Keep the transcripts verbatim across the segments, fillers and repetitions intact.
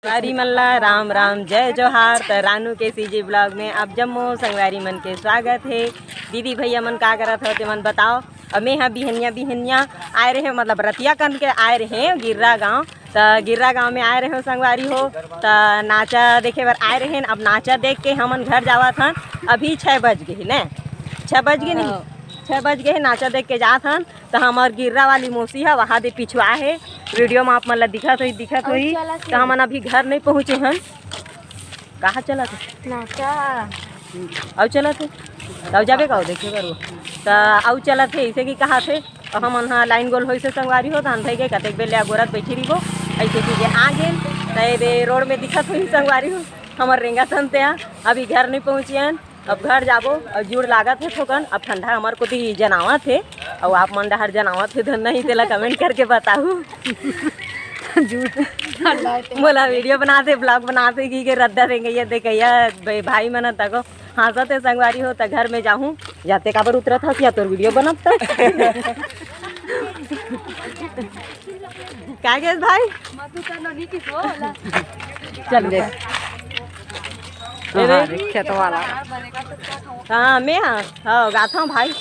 संगवारी मन ला राम राम, जय जोहार। त रानू के सीजी ब्लॉग में आप जम्मो संगवारी मन के स्वागत हे। दीदी भैया मन का करत हो, ते मन बताओ। अब मैं हा बिहनिया बिहनिया आए रहे, मतलब रतिया कन के आए रहे गिर्रा गांव। त गिर्रा गांव में आए रहे संगवारी हो, त नाचा देखे बर आए रहे। अब नाचा देख के हमन घर जावत हन। अभी छः बज गए हे ने, छः बज गए नहीं, हाँ। छः बज गए हे, नाचा देख के जात हन। त हमर गिर्रा वाली मौसी ह वहा दे पिछुआ हे, वीडियो में आप मन ला दिखत होही, दिखत होही। त हमन अभी घर नहीं पहुँचे हन। कहाँ चलत हे? नाचा। अउ चलत हे? अउ जाबे का देखे बर वो? त अउ चलत हे, इसे कि कहा थे? अउ हमन हा लाइन गोल होइसे संगवारी हो, धान भई के कतेक बेले अगोरत बैठी रहिबो, ऐसे कि जे आ गेन। त ये दे रोड में दिखत होही संगवारी हो, हमर रेंगा तन ते आ, अभी घर नहीं पहुँचियन। अब घर जाबो, अब जुड़ लागत हे थोकन। अब ठंडा हमर कोती जनावत हे, अउ आप मन डहर जनावत हे धन नहीं, तेला कमेंट करके बताहू। जुड़ ठंडा हे ते। मोला वीडियो बनाते, ब्लॉग बनाते कि के रद्दा रेंगइया देखइया भाई मन तको हाँसत हे संगवारी हो। त घर में जाहूँ, जाते काबर उतरत हस या तोर वीडियो बनत त। का गेस भाई? चल दे। हाँ, खेत वाला। हाँ, मैं हाँ, हाँ, गाथा हूँ भाई।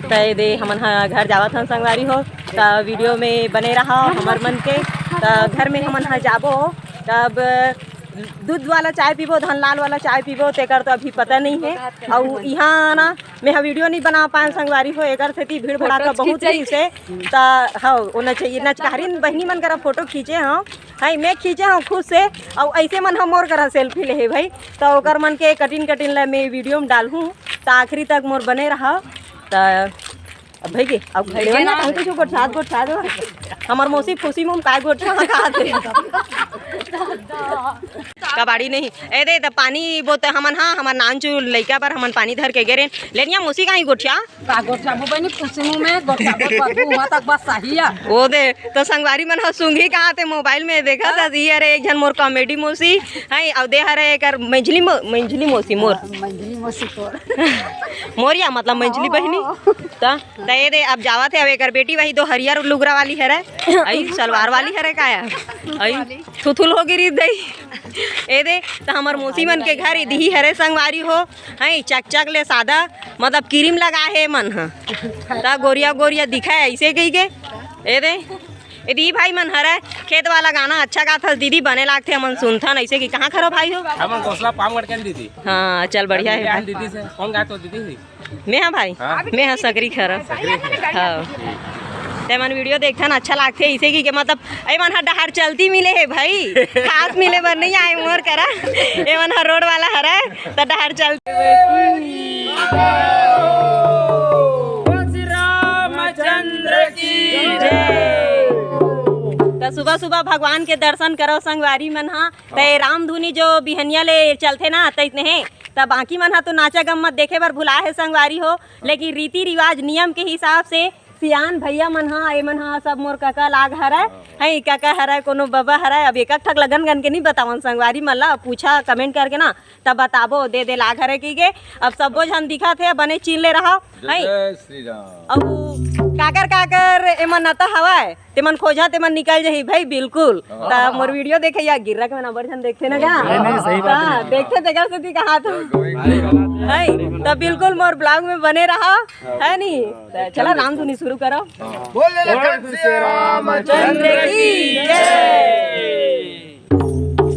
त ये दे, हमन हा घर जावत हन संगवारी हो, त वीडियो में बने रहा हमर मन के। त घर में हमन हा जाबो, तब दूध वाला चाय पीबो, धनलाल वाला चाय पीबो, तेकर तो अभी पता नहीं है। अउ इहाँ ना, मैं हा वीडियो नहीं बना पाए संगवारी हो, एकर सेती भीड़ भड़ाका बहुत रहिसे। त हाँ, वो नच-, नचकहरीन बहिनी मन करा फोटो खींचे हूँ, है मैं खींचे हूँ खुद से। अउ ऐसे मन हम मोर करा सेल्फी ले हे भाई, त ओकर मन के कटिन कटिन ला मैं वीडियो में डालहूँ। त आखिरी तक मोर बने रहा। त अब भाई के, अब भाई के ना, ना। हमको जो गोठियात, गोठियात हो। हमर मौसी फूसी मुंह काय गोठिया कहा थे। कबाड़ी नहीं। ए दे, त पानी बोते हमन, हाँ, हमर नानचू लइका बर हमन पानी धर के गे रेन। लेनिया मौसी काहीं गोठिया? का गोठिया मुंह बनी फूसी मुंह में, गोठिया बस बदबू हुआ तक बस सही है। ओ दे, त संगवारी मन ह सूंघी कहा थे मोबाइल में देखा था, हाँ। ये अरे एक झन मोर कॉमेडी मौसी, हैं, अउ दे हरे एकर मंझली मो-, मंझली मौसी मोर। हाँ, मंझली मौसी तोर। मोर या मतलब मंझली बहिनी। हाँ। त, त ये दे अब जावत हे, अब एकर बेटी वही दो हरियर लुगरा वाली हरे, आई सलवार वाली हरे काया, आई थुथुल हो गिरी दई। ए दे, त हमर मौसी मन के घर इदही हरे संगवारी हो, हैं, चकचक ले सादा, मतलब क्रीम लगा हे मन ह। त गोरिया गोरिया दिखा ऐसे कही के। ए दे, ए दी भाई मन हरे, खेत वाला गाना अच्छा गाथस दीदी, बने लागथे, हमन सुनथन। ऐसे कि कहाँ खरो भाई हो? हमन घोसला पामगढ़ के दीदी। हाँ, चल बढ़िया हे भाई। दीदी से कौन गाय तो दीदी ही? मैं हाँ भाई, हाँ। मैं हाँ सकरी खरो। सकरी खरो। हाँ। ते मन वीडियो देखथन अच्छा लागथे, इसे कि के मतलब, ए मन हा डहार चलती मिले हे भाई, खास मिले बर नहीं आए मोर करा। ए मन हा रोड वाला हरे, त डहार चलती। रामचंद्र की जय। त सुबह सुबह भगवान के दर्शन करो संगवारी मन हा। त ये रामधुनी जो बिहनिया ले चलथे ना, त इतने हे। त बाकी मन हा तो नाचा गम्मत देखे बर भुला हे संगवारी हो, लेकिन रीति रिवाज नियम के हिसाब से सियान भैया मन हा, ए मन हा सब मोर कका लाग हरय, हाँ। है कका हरय, कोनो बबा हरय। अब एक एक ठक लगन गन के नहीं बतावन संगवारी मन ला, पूछा कमेंट करके ना, तब बताबो, दे दे लाग हरय की गे। अब सबो झन दिखत हे, बने चीन ले रहा, जय है। जय श्री राम। अउ काकर काकर एमन नता हवय, तेमन खोजा, तेमन निकल जही भाई, बिल्कुल। हाँ। त मोर वीडियो देखे या गिर्रा के मन अब्बड़ झन देखथे ना का? नहीं, नहीं, सही बात हाँ, है। देखथे तेकर सेती कहा था। है, त बिल्कुल मोर ब्लॉग में बने रहा, है नी? त चला रामधुनी शुरू करो। हाँ। बोल लखन से रामचंद्र की जय।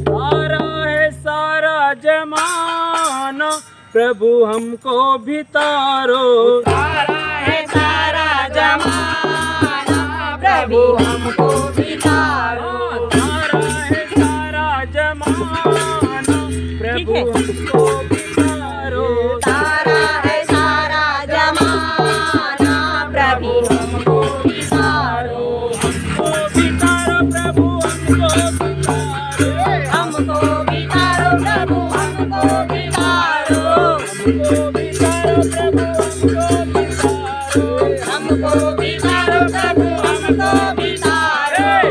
सारा है सारा जमाना, प्रभु हमको भी तारो। उतारा है सारा जमाना, प्रभु हमको भी तारो। उतारा है सारा जमाना, प्रभु हमको भी तारो। उतारा है सारा जमाना, प्रभु हमको भी तारो। हमको भी तारो प्रभु, हमको भी तारो। हमको भी तारो प्रभु, हमको भी तारो। हमको भी तारो प्रभु, हमको भी तारो। हमको भी तारो प्रभु, हमको भी तारो।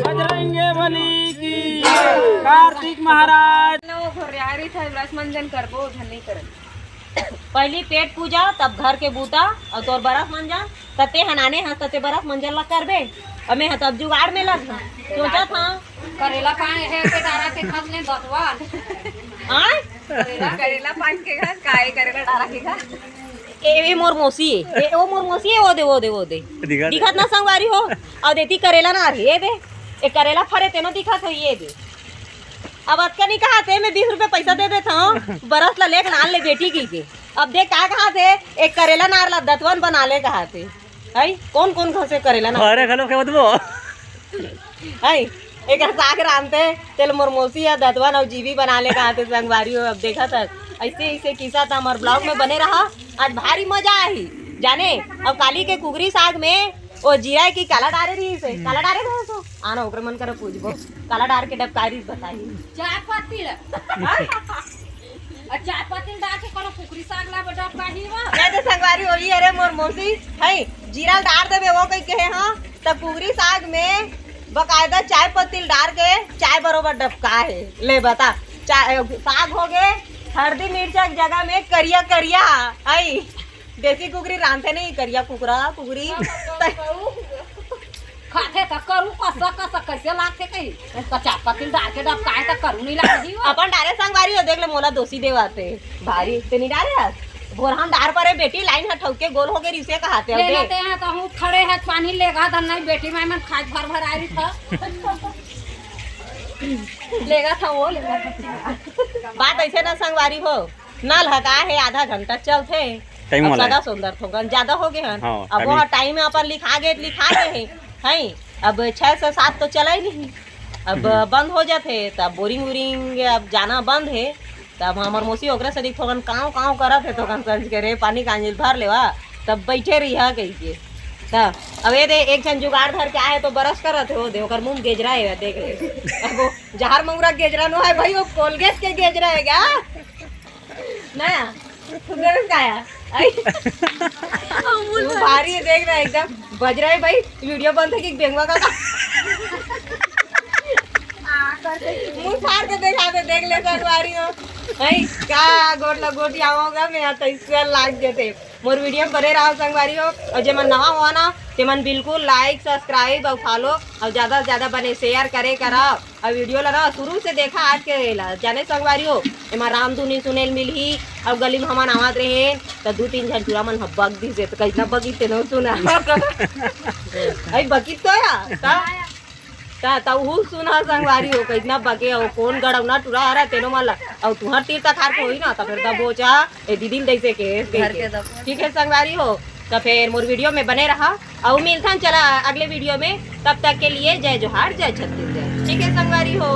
बजरंगे बली की, कार्तिक महाराज। ना वो घोरियारी था, लक्ष्मण जन करबो, उधर नहीं करन। पहली पेट पूजा, तब घर के बूता, और तोर बरस मंजन, तते हनाने हस, तते बरस मंजन ला करबे। अमे ह तब जुगाड़ में लग हन। सोचत हन। करेला पान हे के डारा के खस ले दतवन। आय? करेला, करेला पान के घास, काय करेला डारा के घास? ए, ए मोर मौसी ए, ए, ओ मोर मौसी ए, ओ दे, ओ दे, ओ दे। दिखत दिखत ना संगवारी हो, अउ देती करेला ना रे, ए दे। ए करेला फरे तेनो दिखत हो, ये दे। अब अतका नहीं कहा थे, मैं बीस रुपये पैसा दे देता हूँ, बरस ला लेके लान ले बेटी की के। अब देख का कहा थे, एक करेला नार ला दतवन बना ले कहा थे। है, कौन कौन घसे करेला ना? अरे, घलो के बतबो। है, एक साग रांधते, तेल मोर मौसी या दतवन अउ जीवी बना ले कहा थे संगवारी हो। अब देखा था, ऐसे, ऐसे किस्सा था हमार vlog में बने रहा। आज भारी मजा आही, जाने। अब काली के कुगरी साग में ओ जीरा की काला डारे रही से, काला डारे रहे सो। आना, ओकर मन करा पूछबो, काला डार के डबकारी बताही। चाय पत्ती ले। हाँ? अउ चाय पत्ती डार के कोनो कुकरी साग ला डबकारी बा? मैं तो संगवारी होई, अरे मोर मौसी, है, जीरा डार देबे, वो कही कहे, हाँ, त कुकरी साग में बकायदा चाय पत्ती डार के चाय बरोबर डबका है। ले बता, चाय, साग हो गए, हरदी मिर्चा के जगह में करिया करिया, आई। देसी कुकरी रांधे नहीं, करिया कुकरा, कुकरी। खाथे त करू, कसा, कसा, कैसे लागथे कही? कच्चा पतिल डार के डबकाए त करू नहीं लागही वो। अपन डारे संगवारी हो, देख ले, मोला दोषी देवाथे। भारी, ते नहीं डारे हस? भोरहन डार परे बेटी, लाइन ह ठौके गोल हो गए रिसे कहाते ले हो दे। लेते हैं, तो हूँ खड़े है, पानी लेगा धन नहीं, बेटी माई मन खाए भर भर आई था। लेगा था वो, लेगा था। बात ऐसे ना संगवारी हो। नल ह का हे, आधा घंटा चलथे। Time अब वाला सदा हे। सुंदर थोकन ज्यादा हो गए हन। हाँ, अब time वो ही। Time अपन लिखा गए, लिखा गए हे, हैं? अब छह से सात तो चला ही नहीं, अब हम्म। बंद हो जाथे, तब बोरिंग वोरिंग अब जाना बंद हे। तब हमर मौसी ओकरे से थोकन काव काव करत हे, थोकन संझ के रे पानी कांजिल भर लेवा, तब बैठे रही है कही के। तब अब ये दे, एक झन जुगाड़ धर के आए तो बरस करत हे, वो दे ओकर मुंह गेजरा हे, देख ले। अब वो जहर मऊरा गेजरा नो है भाई, वो कोलगेट के गेजरा है क्या? ना, सुंदर का है। आई। अमूल वो भारी है, देख रहा है एकदम। बज रहा है भाई, वीडियो बंद है कि बेंगवा का। मुंह फाड़ के देखा दे, देख ले संगवारी हो। भाई, का गोट ला गोटी आवा होगा, मैं यहाँ तो इससे लाग गए थे। मोर वीडियो में बने रहो संगवारी हो, और जेमन नवा हो ना, तेमन बिल्कुल like, subscribe और follow और ज्यादा से ज्यादा बने share करे करा। अउ वीडियो ला ना शुरू से देखा आज के ला, जाने संगवारी हो, एमा रामधुनी सुनेल मिलही। अउ गली में हमन आवत रहे, त दू तीन झन टूरा मन ह बक दिस, त कइतना बकी तेनो सुना। अई बकी तो या, त, त, त उहू सुना संगवारी हो, कइतना बके हो, कोन गड़ौना टूरा हरा तेनो मन ला। अउ तुहर तीर तखार के होई ना, त फेर दबोचा, ए दीदी ल जइसे के, घर के दबोचा। ठीक है संगवारी हो, त फेर मोर वीडियो में बने रहा। अउ मिलथन चला अगले वीडियो में, तब तक के लिए जय जोहार, जय छत्तीसगढ़। ठीक है संगवारी हो।